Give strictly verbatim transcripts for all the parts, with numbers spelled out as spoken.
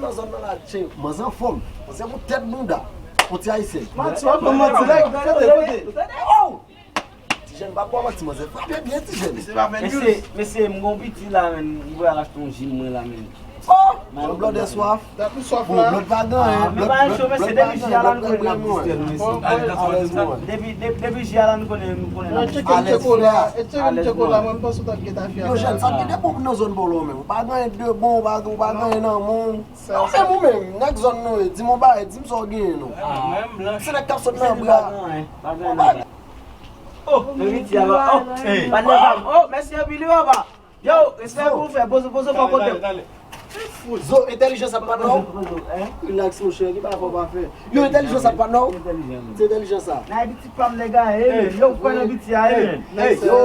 nan zòn nan la, tchè, manzè anfòm. Manzè gon tèt bounda. Yon ti ayisyen. Manti, w ap ban manti, nèg. Kote, kote? Oh! Ti jèn pa ba w manti, manzè frape byen, ti jèn. Mesye, mesye, m gon piti la, menn. M voye al achte yon ji mwen la, menn. Oh! Yon blòdè swaf. Dat ou swaf la. Blòd pa gen anyen. Ah, men pa yon cho, mesye, depi ji a la, nou konnen n ap distrè nou, mesye. Alèz, mwen. Depi, depi, depi ji a la, nou konnen, nou konnen n ap distrè nou. Tcheke m tcheko la, tcheke m tcheko la, mwen, m panse w t ap gen afè. Yo, jèn, sa gen de bon nan zòn pa w la menm. Ou pa gen anyen de bon, ou pa, ou pa gen anyen nan men w. Ou menm, ou menm, nèg zòn nou ye, di m yon bagay, di m sa w genyen non. Se nèg k ap sot nan bra. Oh, men piti a va. Oh, patnè pa m. Oh, mèsi anpil wi papa. Yo, respè pou ou fè. Poze, poze fò kote. Zo, entèlijans ap patnè w. Relax monchè, ki bagay fò pa fè. Yo, entèlijans ap patnè w. Se entèlijans sa. Nan piti pa m nèg a ye, yo, kwè nan piti a ye. Yo.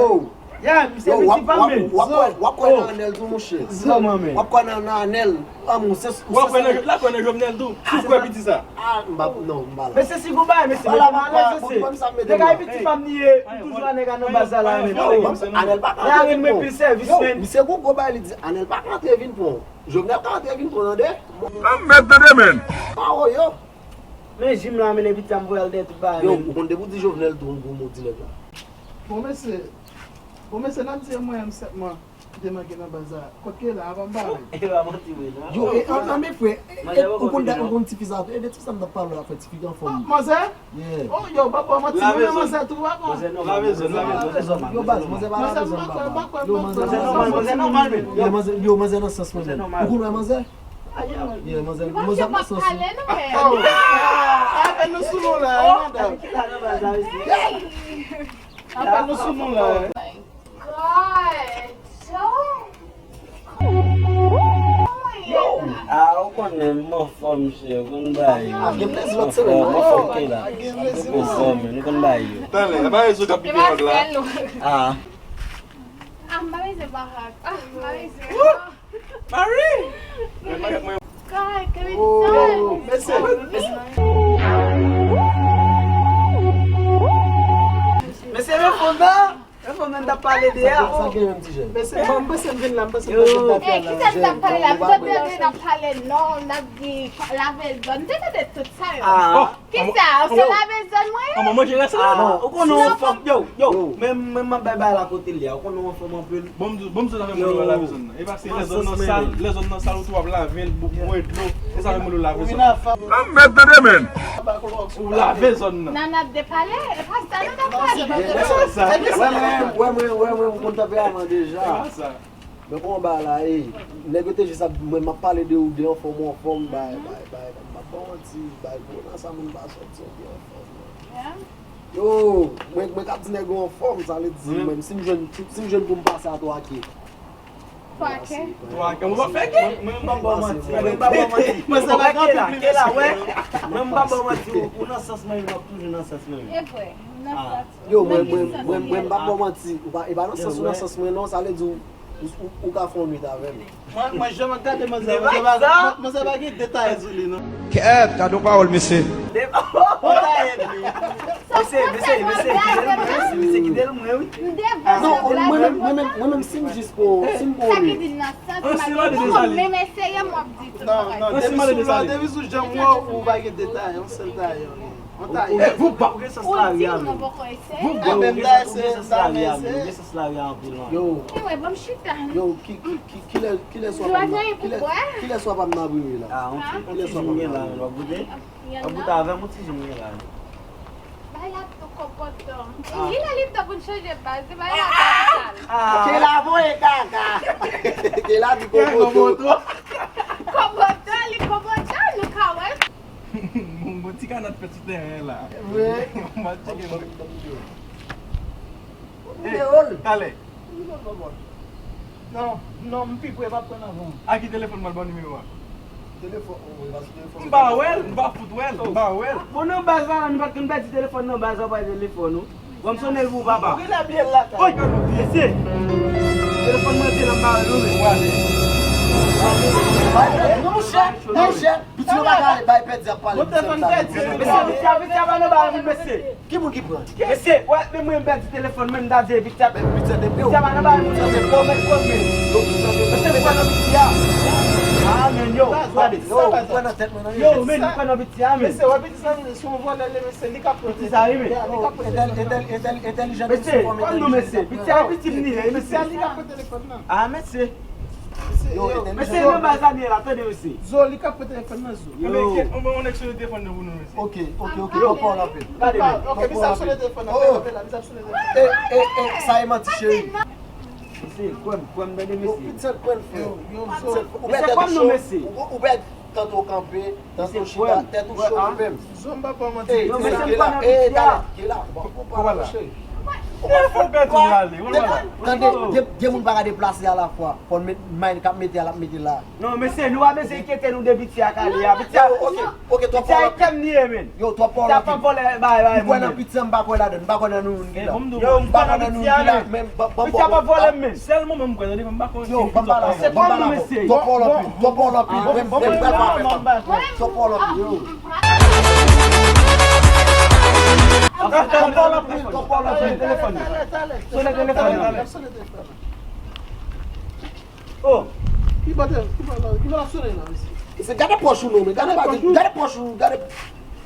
Yeah, misye piti pa m, men. W ap kwè, w ap kwè nan Anèl tou, monchè. Kòman, men? W ap kwè nan, nan Anèl. Ah, monchè, w ap kwè nan, l ap kwè nan Jovenel tou. Si w kwè piti sa. Ah, m pa, non, m pa la. Mesye, si gon bagay, mesye, pa la, pa la, mesye. Nèg a piti pa m li ye, m toujou la, nèg a nan baz la, la, men. Anèl pa ka antre vin pran w. Yo, misye gon gwo bagay, li di, Anèl pa ka antre vin pran w. Jovenel ka antre vin pran w, tande? An mèt tande, men. Pa w, yo. Men jim la, men piti a m voye al dèyè tout bagay, men. Yo, ou konn depi w di Jovenel tou, yon gwo mo di nèg la. Bon, mesye, Bon, mesye, n ap di e mwen menm sètman ki te manke nan baz la. Kot ke la, avan m pale. E pa manti vre, non. Yo, e an, an, men frè, e, e, ou konn dat, ou konn tifi sa tou. E de tifi sa m t ap pale w la, frè, tifi ki anfòm. Manzè? Yeah. Oh, yo, pa, pa manti, mwen, manzè tou, pa, pa. Lave zòn, lave zòn. Yo, baz, manzè pa lave zòn, papa. Yo, manzè, manzè, manzè, yo, manzè nan sans mwen menm. Ou konn wè manzè? Yeah, manzè, manzè nan sans mwen. Oh. Apèn nou sou nou la, madanm. Apèn nou sou nou la. God. Yo. Yo. Ah, ok. Konnen m anfòm, mesye, ou konn bagay yo. Ah, gen plezi lòt semèn. Anfòm, anfòm, Kayla. Gen plezi, mesye. Anfòm, nou konn bagay yo. Talè, e pa rezo k ap pike vag la. Ah. Ah, m pa bezwen barak. Ah, m pa bezwen. Marie! Kay, kay, kay. Oh, mesye, mesye. Mesye, men fon nan. Mwen fò mwen t ap pale de a. Sa, sa gen menm ti jèn. Mesye, bon, m panse m vin la, m panse m pa gen bagay la. Kisa n t ap pale la? M tande n ap pale non, n ap di lave zòn. M te tande tout sa yo. Ah. Kisa? Se lave zòn mwen ye? An, manje rès la. Ah, ou konnen w anfòm, yo, yo. Men, men m ap bay bagay la kote l ye a. Ou konnen w anfòm anpil. Bon, m di, bon, m di, lave zòn nan. E pa se lè zòn nan sal, lè zòn nan sal, ou tou w ap lave l, bwè dlo. E sa fè moun yo lave zòn nan. An mèt tande, men. Ou lave zòn nan. Nan n ap depale, e pa sa nou t ap pale. Wè mwen, wè mwen, wè mwen, m konn tanperaman deja. Men kòman bagay la ye? Nèg yo te jis ap, mwen m ap pale de ou, de anfòm ou anfòm, bay, bay, bay, m ap ba w manti, bay, gwo nan sa moun pa sòti, ou byen anfòm, man. Yo, mwen, mwen k ap di nèg yo anfòm, sa vle di, mwen, si m jwenn, si m jwenn pou m pase a twa ke. Twa ke? Twa ke, ou pa fè ke? Mwen, mwen m pa ba w manti, mwen m pa ba w manti. Mwen se pa gen anpil plis. Kela, wè. Mwen m pa ba w manti, ou, ou nan sans mwen, w ap toujou nan sans mwen. E vre, nan sans. Yo, mwen, mwen, mwen, mwen m pa ba w manti. Ou pa, e pa nan sans ou nan sans mwen, non, sa vle di ou, ou, ou, ou ka fè yon nwit avè m. Mwen, mwen janm ap gade manzè, manzè pa, manzè pa gen detay sou li, non. Kèt, gade yon pawòl, mesye. Detay li. Mesye, mesye, mesye, kite l mwen, mesye, kite l mwen, wi. Non, mwen menm, mwen menm, mwen menm, si m jis pou, si m pou li. Sa ki di nan sans, mwen menm eseye, m ap di tout bagay. Non, non, depi sou, depi sou jan m wè w, ou pa gen detay, yon sèl tayè w gen. Yon tayè. Ou gen sans lari a menm. Ou gen sans lari a menm. Ou gen sans lari a anpil, man. Yo. Yo, ki, ki, ki, kilè, kilè swa pa m nan, kilè, kilè swa pa m nan brime la? Ah, yon ti, yon ti jou m gen la, men w ap goute? W ap goute avè m, yon ti jou m gen la. Bay la tou konpòtan. Li la li tan pou n chanje baz, li bay la kapital. Kela voye kaka. Kela di konpòtan. Konpòtan, li konpòtan, nou ka wè. Bon, bon ti kanat fèt sou tèren la. Vre. M al tcheke mwen. Talè. Non, non, m pi pre, m ap pran avan. A ki telefòn m al ba w nimewo a? Telefòn, oh, e pa sou telefòn. M pa wè l, m pa fout wè l, m pa wè l. Bon, nan baz la, nou pa t konn pèdi telefòn nan baz la, pa telefòn ou. Bon, m sonnen l pou papa. Oy, mesye. Telefòn mwen te la, m pa wè l non, men. Non, monchè, monchè. Piti yo pa ka ale bay pèdi ap pale. Mesye, piti a, piti a pa nan bay moun, mesye. Ki moun ki pran? Mesye, wè, men mwen m pèdi telefòn, men m ta di piti a. Piti a te pran. Piti a pa nan bay moun, piti a te pran, men pran, men. Yo, piti a te pran. Mesye, m kwè nan piti a. Ah, men yo, gade. Yo, m kwè nan tèt mwen, nan yo, men m kwè nan piti a, men. Mesye, wè piti sa, se yon vòlè, li, mesye, li ka pran. Piti sa, wi, men. Li ka pran. Entèl-, entèl-, entèl-, entèlijans, mesye, kòm nou, mesye. Piti a pitit li ye, mesye. Piti a, li ka pran telefòn nan. Ah, mesye. Yo, mesye, nan baz la, li ye la, tande, mesye. Zo, li ka pran telefòn nan, Zo. Yo. Mwen, mwen, mwen, mwen, telefòn nan pou nou, mesye. Ok, ok, ok, pa pale anpil. Gade, men. Ok, misye ap sone telefòn nan, apèl la, misye ap sone telefòn. E, e, e, sa e manti, cheri. Mesye, kwè m, kwè m, tande, mesye. Yo, piti sèl kwè l, frè. Yo, yo, Zo. Ou pèdi tèt ou cho. Ou, ou pèdi tèt ou kanpe, tèt ou chita, tèt ou cho, ou menm. Zo, m pa ba w manti. Ey, mesye, m kwè nan piti a. Ey, talè, Kela, bon, bon, pale, cheri. Ou pa fè pèdi m ale, ou la. Tande, gen, gen moun pa ka deplase a la fwa. Fò n met, may k ap mete a, l ap mete la. Non, mesye, nou pa bezwen enkyete nou de piti a k ale a. Piti a, ok, ok, twòp pawòl anpil. Piti a e kè m li ye, men. Yo, twòp pawòl anpil. Piti a p ap vòlè bay, bay moun, men. M kwè nan piti a, m pa kwè ladan, m pa kwè nan nou youn ki la. Yo, m kwè nan piti a, men. Piti a p ap vòlè m, men. Sèl mwen menm m kwè, tande, m pa kwè. Yo, ban m pale avè w, ban m pale avè w. Twòp pawòl anpil. Twòp pawòl anpil. Mwen, mwen pral pa fè sa. Twòp pawòl anpil, yo. Twòp pawòl anpil, twòp pawòl anpil. Telefòn. Sonnen telefòn. Oh. Ki bò te, ki bò la, ki bò la sonnen la, mesye? Se gade pòch ou non, men gade bagay, gade pòch ou, gade.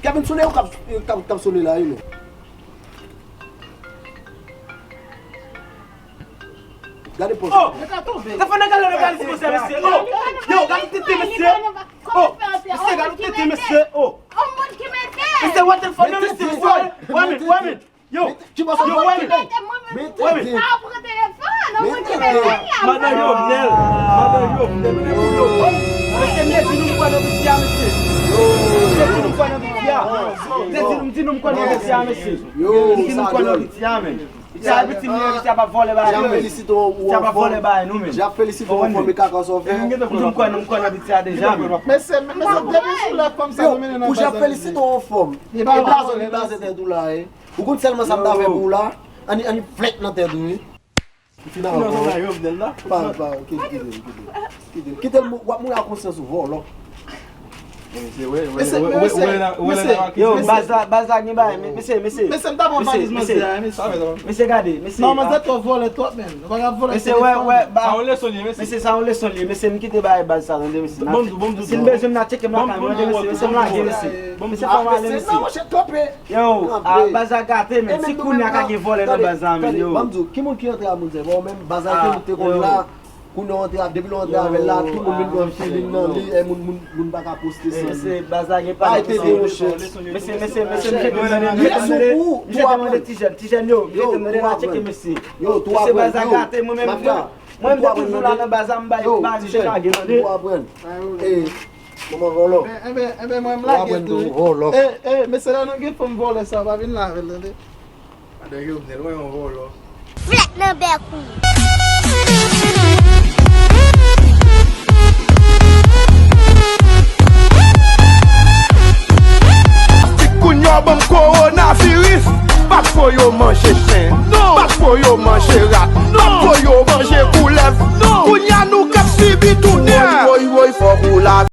Kevin, sonnen ou k ap, k ap, k ap sonnen la, wi, men. Gade pòch ou. Oh! Telefòn nan gade, gade, gade, mesye. Oh! Yo, gade tete, mesye. Oh! Mesye, gade tete, mesye. Oh! Mesye, wè telefòn nan, mesye, mesye. Wè, men, wè, men. Yo, yo, wè, men. Mete, mete. Sa pran telefòn, ou mete la. Madan Jovenel, madan Jovenel, men pou yo. Mesye, m te di nou m kwè nan piti a, mesye. M te di nou m kwè nan piti a. M te di nou, m di nou m kwè nan piti a, mesye. M di nou m kwè nan piti a, men. Sa piti m yo, piti a p ap vòlè bagay nou menm. Piti a p ap vòlè bagay nou menm. J ap felisite w anfòm e kaka sa w fè. M kwè nan, m kwè nan piti a deja menm. Mesye, mesye, depi sou lè fanm sa nou mennen nan bazan. Pou j ap felisite w anfòm. E blaze, li blaze tèt ou la, e. Ou konn sèlman sa m ta fè pou ou la? Ann, ann flèt nan tèt ou, wi. Final, non, non, Jovenel la. Pa, pa, kite, kite, kite. Kite, kite l mou-, w ap mouri a konsyans ou, vòlò. Mesye, wè, wè, wè, wè, wè, wè, wè, wè, yo, baz la, baz la gen bagay, mesye, mesye. Mesye, m ta pran valiz manzè a, mesye. Mesye, gade, mesye. Non, manzè twò vòlè twòp, menn. Ou pa ka vòlè. Mesye, wè, wè, ba. Sa yon leson li ye, mesye. Mesye, sa yon leson li ye, mesye, m kite bagay baz sa, tande, mesye. Bon, bon, bon, si l bezwen m nan tcheke m lakay mwen, tande, mesye, mesye, m lage, mesye. Mesye, fò m ale, mesye. Yo, a, baz la gate, men. Si kounye a ka gen vòlè nan baz la, men, yo. Ban m di w, ki moun ki antre a moun se pa ou menm, baz la ki te konn la, kounye a w antre a, depi lè w antre avè l la, tout moun vin pran feeling nan li, e moun, moun, moun pa ka poste san li. Mesye, baz la gen pa. Mesye, mesye, mesye, mesye, m te mande, m te mande, m te mande ti jèn, ti jèn yo, m te mande la tcheke, mesye. Mesye, baz la gate, mwen menm, mwen, mwen, m te toujou la nan baz la, m bay, bay, m te chage, tande. Manman vòlò. Enben, enben, mwen m lage tou wi. Vòlò. E, e, mesye la nou gen fanm vòlè sa, pa vin la avè l, tande. Madan Jovenel, wè yon vòlò. Flèt nan bèk ou. Ti kounye a ban m kowonaviris. Pa fò yo manje chen. Non. Pa fò yo manje rat.